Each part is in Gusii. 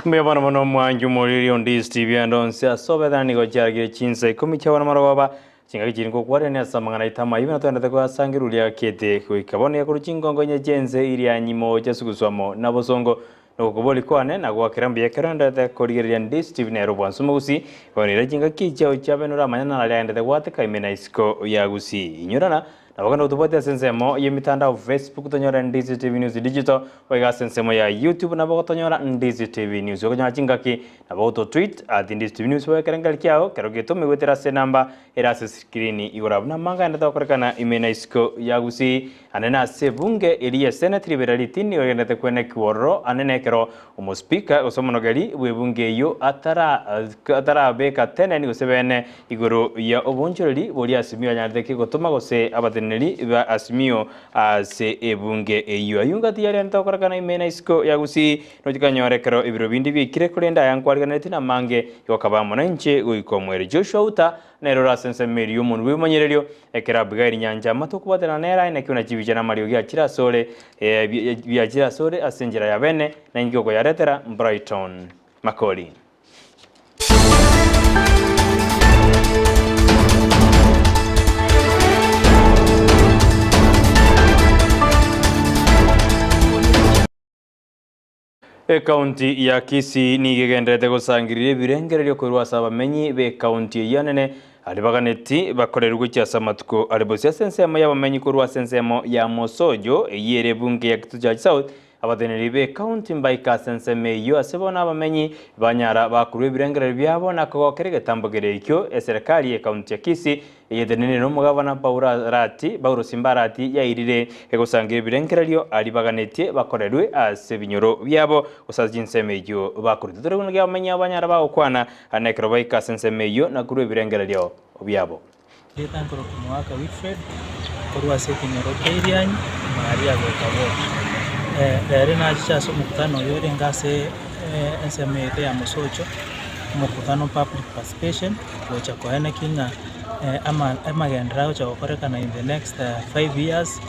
Mbuya bono mono omwanchi omoriri onde Steve ande onsi ase obetana nigo chiaragire chinsa ikomi chia bono marogoba chingaki chiri ngokwarerania ase amang'ana aito amayibo na toendete koyasangereria kete goika bono iga korwa chingongo inye chi'ense iria nyimo chiasuguswa amo na bosongo Nogokobori kwane na goakera mbuya ekero ndete korigereria ndi Steve nere obwansu omogusii, bono ira chingaki chiao chiabe noramanye nararia agendete gwateka ime na isiko ya Gusii. Inyorana, nabo kende gotobwatia ase ensemo yemitandao Facebook tonyore Ndizi TV News Digital, boigo ase ensemo ya YouTube nabo gotonyora Ndizi TV News. Okonyora chingaki nabo goto tweet at Ndizi TV News bobe ekerengerio kiao kero getome goetera ase enamba ere ase screen igoro abwo namanga agendete gokorekana ime na isiko ya Gusii. Ane nase ebunge eria ye Senate ribera ritini nigo rigenderete kwenekigwa ororo ane nekero omospika gose omonogeri bw'ebunge eyio atarabeka teneni gose bene igoro ya oboonchoreri boria Azimio anyarete ki gotoma gose abateneneri ba Azimio ase ebunge eyio. Ayio ngati yarentete gokorekana ime na isiko ya Gusii nochikanyora ekero ebiro binde biaikire korende aya nkwariganeretie namange igo kaba amo nainche goika omoerio. Joshua Uta Nere ore ase ensemo eria y'omonwa bw'ebimanyererio, ekero Abigaili nyancha amato okobwaterana nere aye nakio na chibicha na amariogi achire asore, ee, biachire asore ase enchera ya bene, na inki okoyaretera Brighton Makori. Ekaunti ya Kisii nigo egendererete gosangereria ebirengererio korwa ase abamenyi b'ekaunti eyio anene aria baganeti bakorerwe gochia ase amatuko are bosio ase ensemo y'abamenyi korwa ase ensemo ya Mosojo eyio ere ebunge ya Kitutu Church South. Abateneneri b'ekaunti mbaike ase ensemo eyio ase bono abamenyi banyara bakorwa ebirengererio biabo na kogokera egetambo keria ekio eserekari y'ekaunti ya Kisii Eyetenenire nomogabana Paulo Arati, Paulo Simba Arati yairire egosangereria ebirengererio aria baganetie bakorerwe ase ebinyoro biabo gose ase chinsemo echio bakorutwa. Tore buna kiabamenyia abanyara bagokwana na ekero baika ase ensemo eyio na korua ebirengererio biabo. Erieta nkorokwa Mogaka Wilfred, korwa ase ekenyoro kia Irianyi, Maria goika bono. Rero nachiche ase omokutano oyo orenge ase ensemo yaito ya Mosocho, omokutano public participation, gocha koenekia ng'a amagenderero agocha gokorekana in the next 5 years,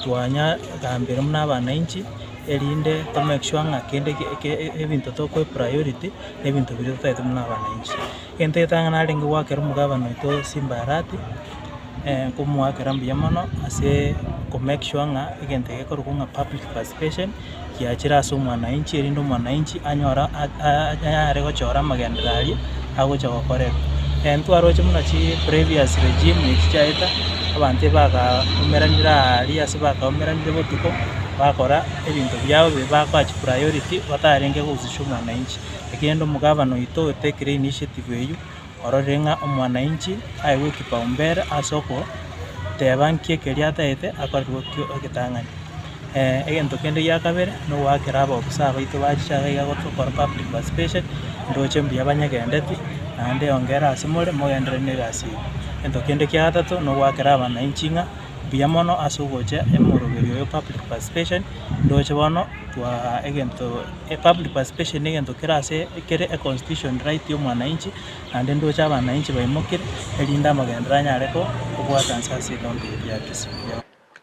twanyagambire buna abananchi, erinde to make sure ng'a kende ebinto tokoa epriority, na ebinto biria totagete buna abananchi. Egento egetang'ani narenge goakera omogabana oito Simba Arati, nkomoakera mbuya mono ase ko make sure ng'a egento eke gekorokwa ng'a public participation, giachire ase omwananchi erinde omwananchi anyore anyare gochora amagenderero aria agocha gokorerwa. Ntwaroche buna chi previous regime echi chiaeta, abanto ebakaumeranire aaria ase bakaumeranire botuko, bakora ebinto biabo ebi bakoa chipriority batarenge gohusisha omwananchi. Ekende omogabana oito otekire initiative eywo, ororire ng'a omwananchi aegwe ekipaumbele ase okoteba nki ekeria ataete akorerwe egetang'ani. Egento kende gia kabere, na ogoakera abaofisa baito bachiche iga iga gotokora public participation, ndoche mbuya banyegendeti, naende ongera ase more mogenderere na egasi eye. Egento kende kia gatato, na ogoakera abananchi ng'a mbuya mono ase ogocha emoroberio oyo public participation, ndoche bono twaa egento public participation na egento kere ase kere econstitution right ya omwananchi, naende ndoche abananchi baimokire, erinde amagenderero anyare kobwata nse ase ecounty eye ya Kisii.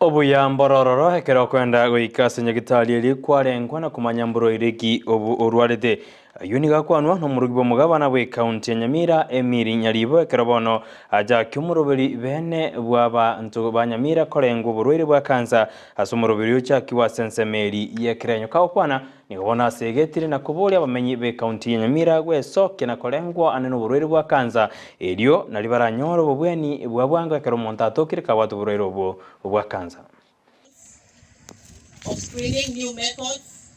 Obuya mborororo ekero okoenda goika ase nyagitari eria kwarengwa na komanya mborwaire ki obu orwarete. Ayio nigo akwanwa nomorugi bw'omogabana bw'ecounty ya Nyamira Emily Nyaribo ekero bono achakia omoroberi bene bw'abanto ba Nyamira korengwa oborwaire bwa cancer ase omoroberi ochakigwe ase ensemo eri y'ekerenyo. Kagokwana nigo bono asegetire na koboria abamenyi b'ecounty ya Nyamira gwesokia na korengwa ande noborwaire bwa cancer erio nario baranyore obobweni bwa bwango ekero omonto atokire kabwate oborwaire obwo bwa cancer. Of screening new methods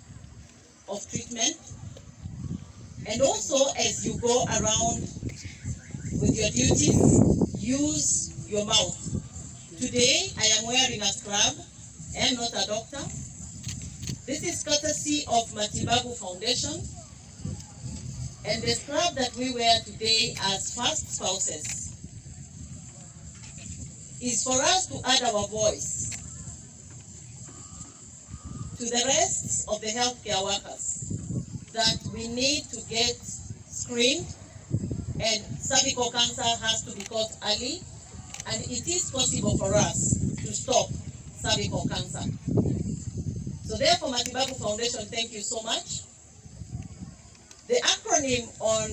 of treatment and also as you go around with your duties use your mouth. Today I am wearing a scrub, I am not a doctor. This is courtesy of Matibabu Foundation and the scrub that we wear today as first spouses is for us to add our voice to the rest of the healthcare workers that we need to get screened and cervical cancer has to be caught early and it is possible for us to stop cervical cancer. So therefore, Matibabu Foundation, thank you so much. The acronym on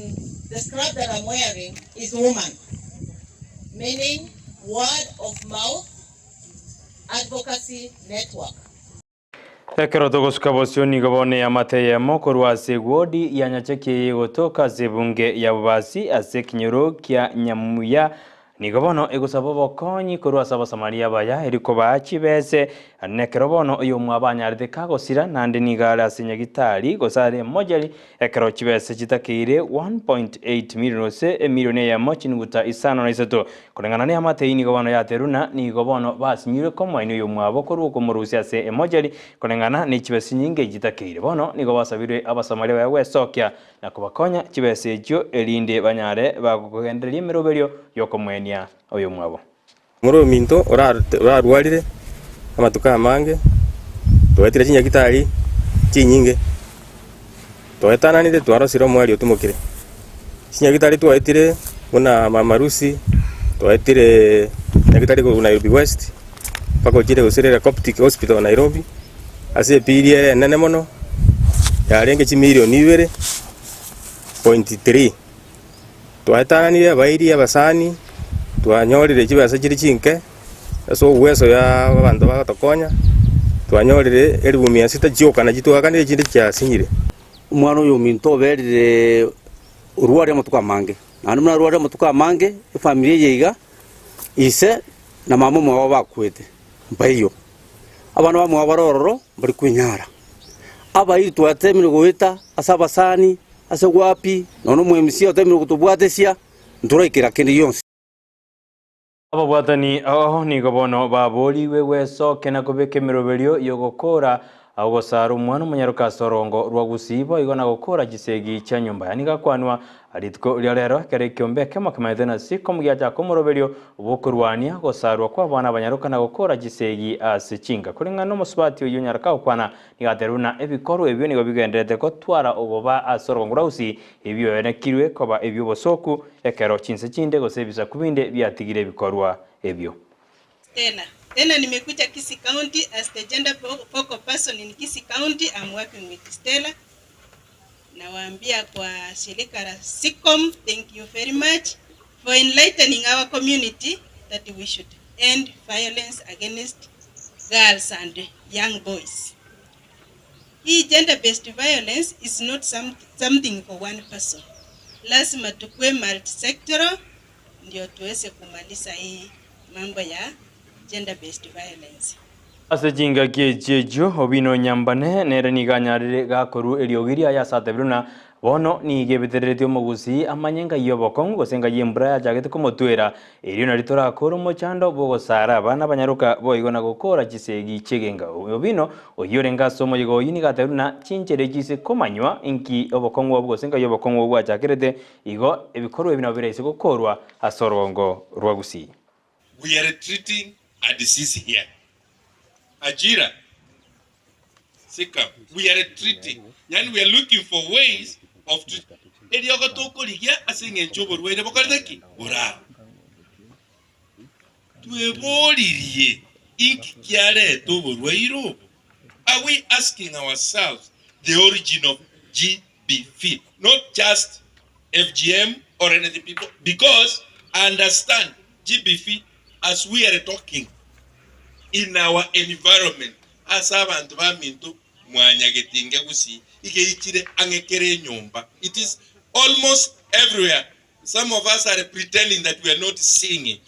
the scrub that I'm wearing is WOMAN, meaning Word of Mouth Advocacy Network. Ekero togosuka bosio nigo bono eamate eyemo korwa ase ewodi ya Nyacheki eye egotoka ase ebunge ya Bobasi ase ekenyoro kia Nyamuya Nigo bono egosaba obokonyi korwa ase Abasamaria abaya, erio kobaa chibese, Nekero bono oyomwabo anyarete kagosira, naende nigo are ase nyagitari, gose are emojeri, ekero chibese chitakeire 1.8 million gose emilioni eyemo chinuguta isano na isato. Koreng'ana neamate eyio nigo bono yaterwa ng'a nigo bono basinyirwe komoenia oyomwabo korwa okomorusia ase emojeri, koreng'ana ne chibese chinyinge chitakeire. Bono nigo basabirwe Abasamaria abaya gwesokia na kobakonya chibesa echio, erinde banyare bagokogendereria emeroberio y'okomoenia oyomwabo. Omoro ominto orarwarire amatuko amange, twaetire chinyagitari chinyinge, twaetananire twarosire omweri otumokire. Chinyagitari twaetire buna Mama Lucy, twaetire nyagitari korwa Nairobi West, mpaka ochire gose Coptic Hospital Nairobi. Ase ebiiri ere enene mono yarenge chimilioni ibere point three. Twaetananire abairi abasani, twanyorire chibesa chire chinke ase ogwesoya abanto bagotokonya, twanyorire elifu mia sita chioka nachi twakanire echinde chiasinyire. Omwana oyo ominto oberire orware amatuko amange, naende buna arware amatuko amange, efamiri eye iga, ise na mama omwabo bakwete, mbaiyo. Abana bamwabo bare ororo mbari kwenyara. Abairi twateemire goeta ase abasani, ase gwapi, nonya omoemisia oteemire gotobwatesia, ntoraikera kende gionsi. Ababwatani ao nigo bono baboorigwe gwesokia na kobeka emeroberio y'ogokoora ogosara omwana omonyaroka ase orongo rwa Gusii boigo na gokoora chisegi chia nyomba. Aya nigo akwanwa Rituko ria rero ekero ekiombe ekemo kemanetwe na Sikomu giachaka omoroberio bw'okorwania ogosarwa kw'abana abanyaroka na gokora chisegi ase chinka. Koreng'ana nomosubati oyio onyaroka gokwana, nigo aterwe buna ebikorwa ebio nigo bigendererete gotwara oboba ase orogongo rwa Gusii, ebioenekirwe koba ebi'obosooku ekero chinse chinde gose ebisaku binde biatigire ebikorwa ebio. Stella, Tena nimekuja Kisii County as the gender focal person in Kisii County, I'm working with Stella. Nawaambia kwa shirika la SICOM thank you very much for enlightening our community that we should end violence against girls and young boys. Hii gender based violence is not something for one person. Lazima tukue multi-sectoral ndio tuweze kumaliza hii mambo ya gender based violence. Ase chingaki echi echio, Obino Onyambane nere nigo anyarire gakorwa eriogi riaye ase atebire buna bono nigo ebetereretie omogusii amanye ngai y'obokong'u gose ngai embura yachagete komotwera, erio nario torakore omochando bw'ogosara abana abanyaroka boigo na gokora chisegi chi'egenga. Obino oyio orenge ase omoyega oyio nigo atebire buna chinchera echi ise komanywa inki obokong'u obwo gose ngai obokong'u obwo bwachakerete, igo ebikorwa ebi nabo biraise gokorwa ase orogongo rwa Gusii. We are treating a disease here. Ajira, SICAM, we are treating, yaani we are looking for ways of treating. Eriogo tokorigia ase eng'encho oborwaire bokorete ki? Borao. Tweboririe inki kiareta oborwaire obo? Are we asking ourselves the origin of GBV? Not just FGM or anything people because understand GBV as we are talking in our environment ase abanto baminto mwanyagetinge gusii igeichire ang'e kera enyomba it is almost everywhere some of us are pretending that we are not seeing it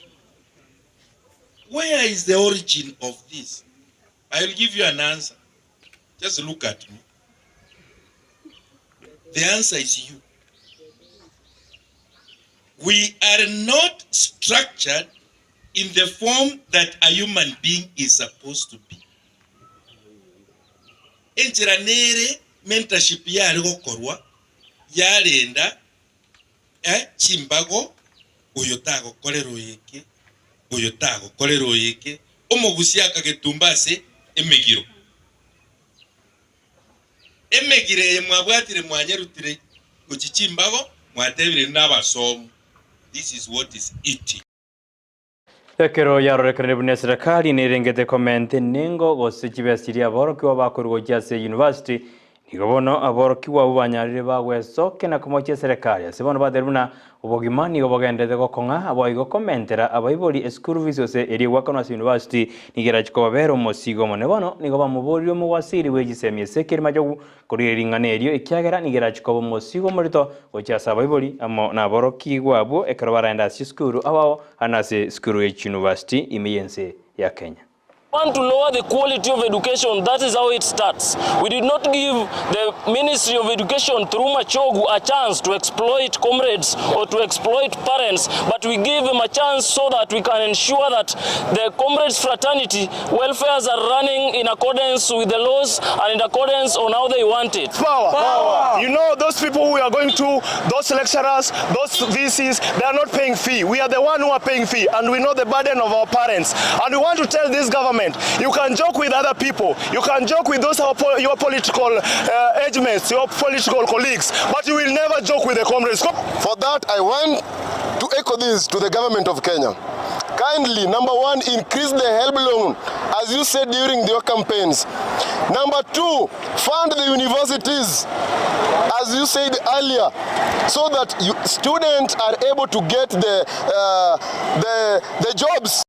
where is the origin of this I will give you an answer just look at me the answer is you We are not structured in the form that a human being is supposed to be. Enchera nere mentorship yare gokorwa yarenda eh, chimbago oyo tagokorera oyo eke, oyo tagokorera oyo eke, omogusia akagetumba ase emegiro. Emegiro eye mwabwatire mwanyerutire gochia chimbago, mwatebire nabasomu, this is what is eating. Ekero yarorekanire buna eserekari nerengete komenta enengo gose chibesa chiria aborokigwa bakorwa gochia ase university, Nigo bono aborokigwa abwo banyarire bagwesokia na komochia eserekari ase bono batebirie buna obogima nigo bogenderete gokong'a boigo komentera abaibori eschool fees gose eria egwakanwa ase university nigo erachie kobabera omosigo omonene. Bono nigo bamoboririe omowasiri bwe chisemi ase ekerima kiogu korigereria ring'ana erio ekiagera nigo erachie koba omosigo omorito gochia ase abaibori amo naborokigwa abwo ekero baraende ase chisukuru abao ande ase esukuru ye chiuniversity ime y'ense ya Kenya. Want to lower the quality of education that is how it starts. We did not give the ministry of education through Machogu a chance to exploit comrades or to exploit parents but we give them a chance so that we can ensure that the comrades fraternity welfares are running in accordance with the laws and in accordance on how they want it. Power. Power. You know those people who we are going to, those lecturers, those VCs, they are not paying fee. We are the one who are paying fee and we know the burden of our parents. And we want to tell this government, you can joke with other people, you can joke with those your political uh, age mates, your political colleagues, but you will never joke with the comrades. For that, I want to echo this to the government of Kenya. Kindly, number one, increase the help loan, as you said during your campaigns. Number two, fund the universities, as you said earlier, so that you, students are able to get the, uh, the, the jobs.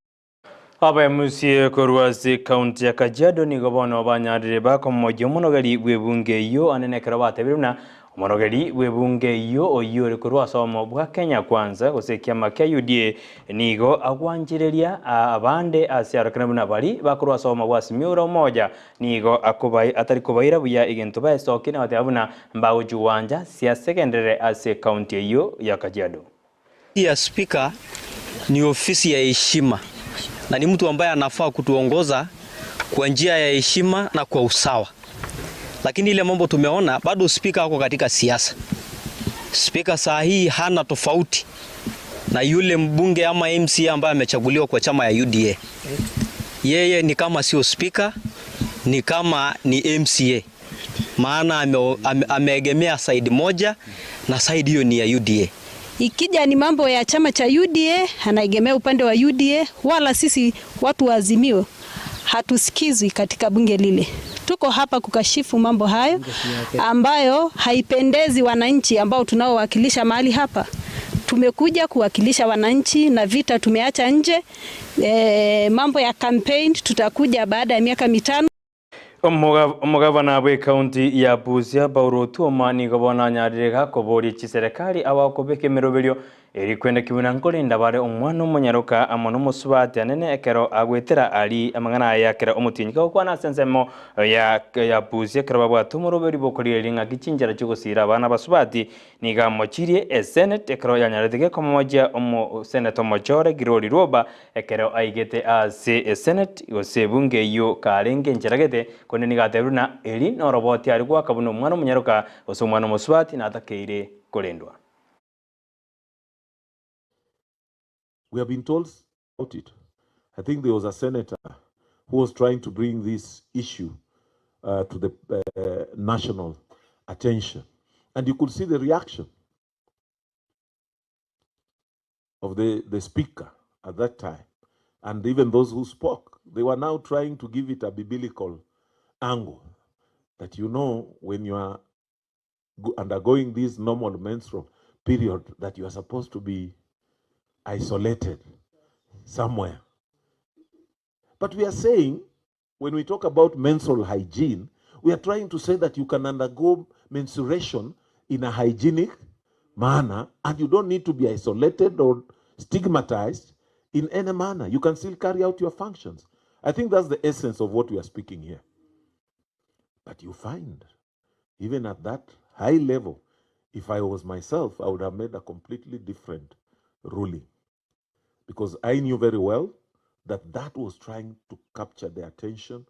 Abaemusie korwa ase ekaunti ya Kajiado nigo bono banyarire bakomomochia omonogeri bw'ebunge eyio anene ekero batebire buna omonogeri bw'ebunge eyio oyio ore korwa ase obomo bwa Kenya Kwanza gose ekiama kia UDA nigo agwanchereria abande ase arokene buna bari bakorwa ase obomo bwa Azimio la Umoja nigo akobai atari kobaira buya egento baesokie na goteba buna mbagochigwancha siasa egenderere ase ekaunti eyio ya Kajiado. Ofisi ya Spika ni ofisi ya heshima na ni mtu ambaye anafaa kutuongoza kwa njia ya heshima na kwa usawa, lakini ile mambo tumeona bado spika ako katika siasa. Spika saa hii hana tofauti na yule mbunge ama MCA ambaye amechaguliwa kwa chama ya UDA. Yeye ni kama sio spika, ni kama ni MCA, maana ameegemea side moja na side hiyo ni ya UDA. Ikija ni mambo ya chama cha UDA, anaegemea upande wa UDA, wala sisi watu wa Azimio hatusikizwi katika bunge lile. Tuko hapa kukashifu mambo hayo ambayo haipendezi wananchi ambao tunaowakilisha mahali hapa. Tumekuja kuwakilisha wananchi na vita tumeacha nje. E, mambo ya campaign tutakuja baada ya miaka mitano. Omogavana bw'ecounty ya Busia Paul Otuoma nigo bono anyarire gakoboria chiserekari abakobeka emeroberio eri kwenda buna nkorenda bare omwana omonyaroka amo nomosubati anene ekero agwetera ari amang'ana aya ekero omotienyi gagokwana ase ensemo ya ya Busia ekero babwate omoroberi bokorigereria ng'aki chinchera chiogosira abana abasubati nigo amochirie esenate ekero yanyarete gekomomochia omo senator omochore Girori Rwoba Ekero aigete ase eseneti, gose ebunge eyio karenge enchera gete, korende nigo atebirie buna eri noroboti aria goaka buna omwana omonyaroka gose omwana omosubati natakeire korendwa. We have been told about it. I think there was a senator who was trying to bring this issue uh, to the uh, national attention. And you could see the reaction of the, the speaker at that time. And even those who spoke, they were now trying to give it a biblical angle that you know when you are undergoing this normal menstrual period that you are supposed to be isolated somewhere. But we are saying, when we talk about menstrual hygiene, we are trying to say that you can undergo menstruation in a hygienic manner and you don't need to be isolated or stigmatized in any manner. You can still carry out your functions. I think that's the essence of what we are speaking here. But you find, even at that high level, if I was myself, I would have made a completely different ruling. Because I knew very well that that was trying to capture the attention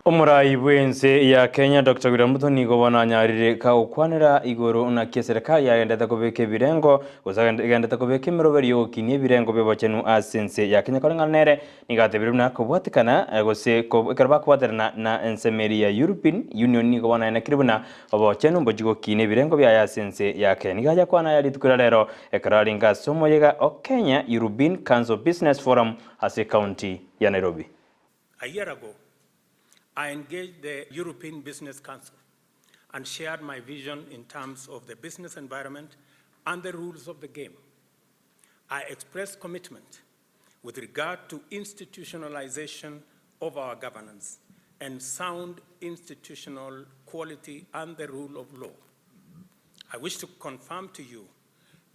Omorai bw'ense ya Kenya Doctor William Ruto nigo bono anyarire kagokwanera igoro naki eserekari yagendete kobeka ebirengo gose egendete kobeka emeroberio yogokinia ebirengo bi'obochenu ase ense ya Kenya koreng'ana nere nigo atebire buna kobwatekana gose ekero bakobwaterana na ensemo eria ya European Union nigo bono aenekire buna obochenu mbochie gokiina ebirengo biaye ase ense ya Kenya. Nigo aye akwana aya rituko ria rero ekero arenge ase omoyega o Kenya European Council Business Forum ase ecounty ya Nairobi. A year ago, I engaged the European Business Council and shared my vision in terms of the business environment and the rules of the game. I expressed commitment with regard to institutionalization of our governance and sound institutional quality and the rule of law. I wish to confirm to you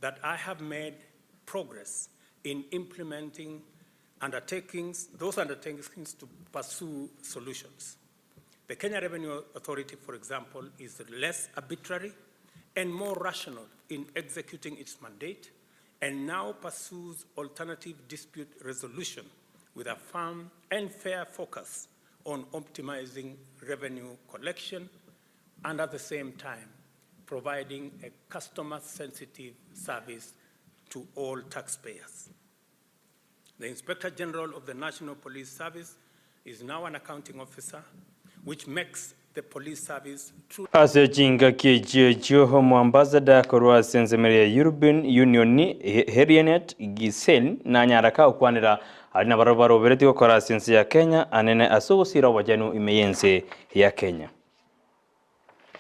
that I have made progress in implementing undertakings, those undertakings to pursue solutions. The Kenya Revenue Authority, for example, is less arbitrary and more rational in executing its mandate and now pursues alternative dispute resolution with a firm and fair focus on optimizing revenue collection and at the same time providing a customer-sensitive service to all taxpayers. The Inspector General of the National Police Service is now an accounting officer, which makes the police service truly Ase chingaki echio echio Omoambassador korwa ase ensemero ya European Union Henriette Giselle nanyaraka gokwanera aria nabarabwo baroberetie gokora ase ense ya Kenya anene ase ogosiira obochenu ime y'ense ya Kenya.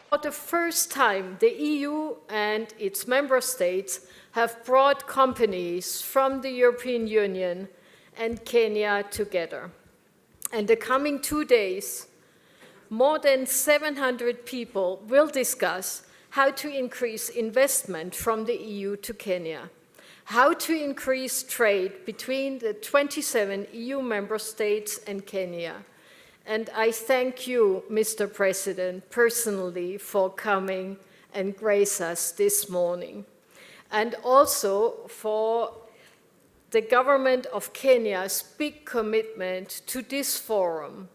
For the first time, the EU and its member states have brought companies from the European Union and Kenya together. And the coming 2 days, more than 700 people will discuss how to increase investment from the EU to Kenya, how to increase trade between the 27 EU member states and Kenya. And I thank you, Mr. President, personally for coming and grace us this morning. And also for the government of Kenya's big commitment to this forum.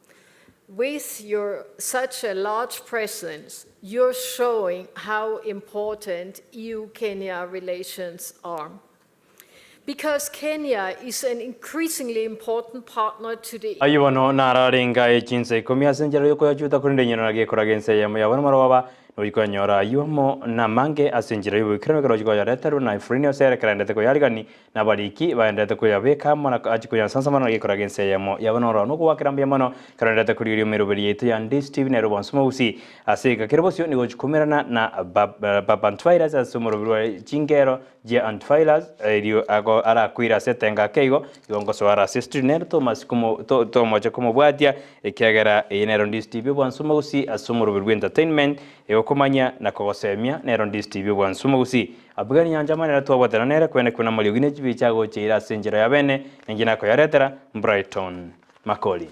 With your such a large presence, you're showing how important EU-Kenya relations are. Because Kenya is an increasingly important partner to the Ayio bono nararenga echinsa ikomi ase enchera yokoyachuta korende enyeno nagekora ense eyemo yabo namaroba noikonyora ayio amo namange ase enchera yoboikeranu ekero chikoyareterwa na Efraini ase ekerendete koyarigani na abariki baendete koyabeka amo na achi koyasansamana nagekora ense eyemo yabo noro nokowakera mbuya mono kerendete korigeria emeroberi yaito ya Ndisi TV nero bonsi mogusi ase egeka bosio nigo chikomerana na Baba Antivirus ase omoroberi wa chingero jia Antivirus erio ago arakwira ase etenga ake igo igo ngosoara ase studio nero Thomas komo tomoche komobwatia ekiagera eye nero Ndisi TV obwansu mogusi ase omoroberi bwa entertainment egokomanya na kogosemia nero Ndisi TV obwansu mogusi abugani nyanja manera twabwatana nere kwene kwena mariogi ne chibicha agocheira ase enchera ya bene ninki nakoyaretera Brighton Makori.